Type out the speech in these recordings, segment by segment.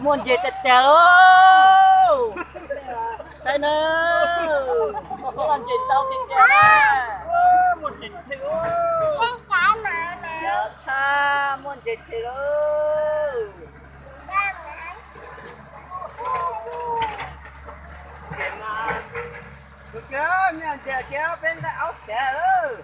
Muaj ntses tiag tiag lauj. Saib na, muaj ntses tau tiag tiag. Muaj ntses tiag lauj. Yog tshaj, muaj ntses tiag lauj. Tus kiag, me ntses kiag peb ntaus aub xyav lawm.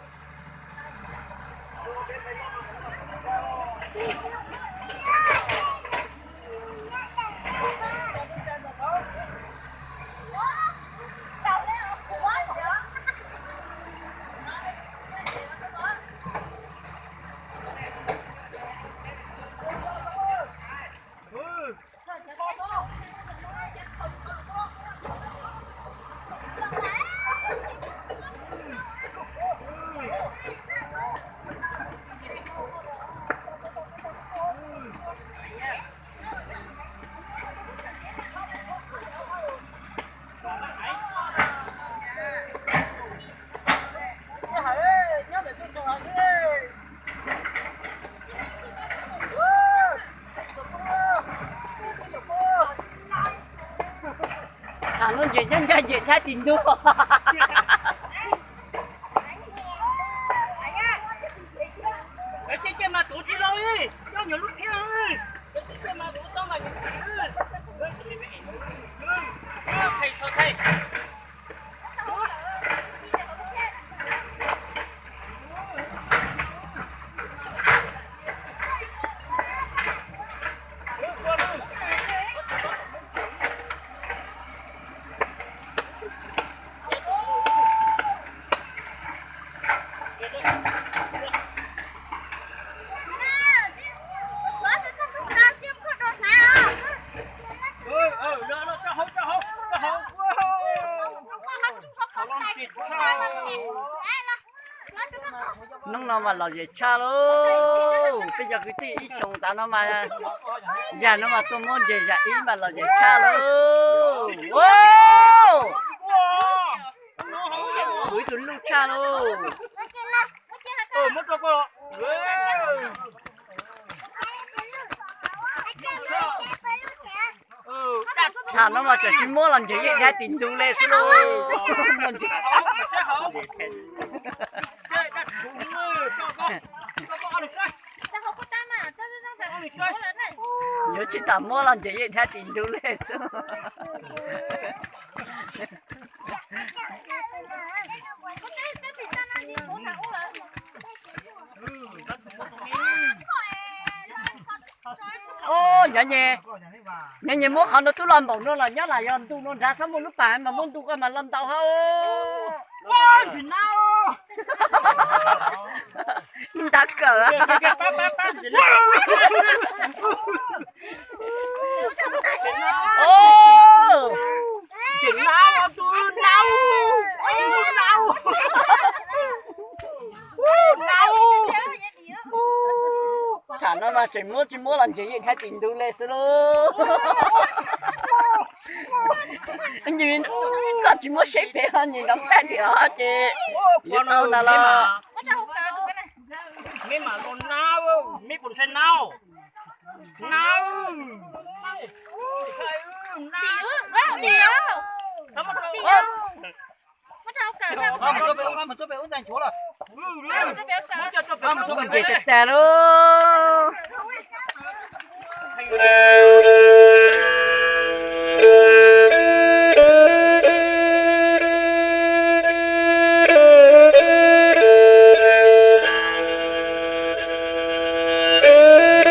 Tham nuj ntses nyob ncaj ncees thab tim ntug. Hnub no mas lom zem tshaj lauj, peb cov kwv tij ib xyoos tas no mas, yam no mas tuaj muab ntses yam ib mas lom zem tshaj lauj. Ua, kuv ib tug luj tshaj lauj. Tham no mas tseem tsis muab los ntses yeej dhab tim ntug li xwb lauj. Muaj ntses tshaj. Yuav tsis tham muab los ntses yeej dhab tim ntug li xwb. Nyob nyem muab qhov no tub los npaum no los nyob lam yog ntu no nrad xwb, muaj lub pas mas muab ntu koj mas los ntaus hauv. Ntab kawm. Tham no mas tseem muab tsis muab los ntshe yeej thab tim ntug le xwb lauj. Koj tsis muab seb pem ho nyias nrov paj tim os ces yuav tau ntag los. Ntses tas tas lauj.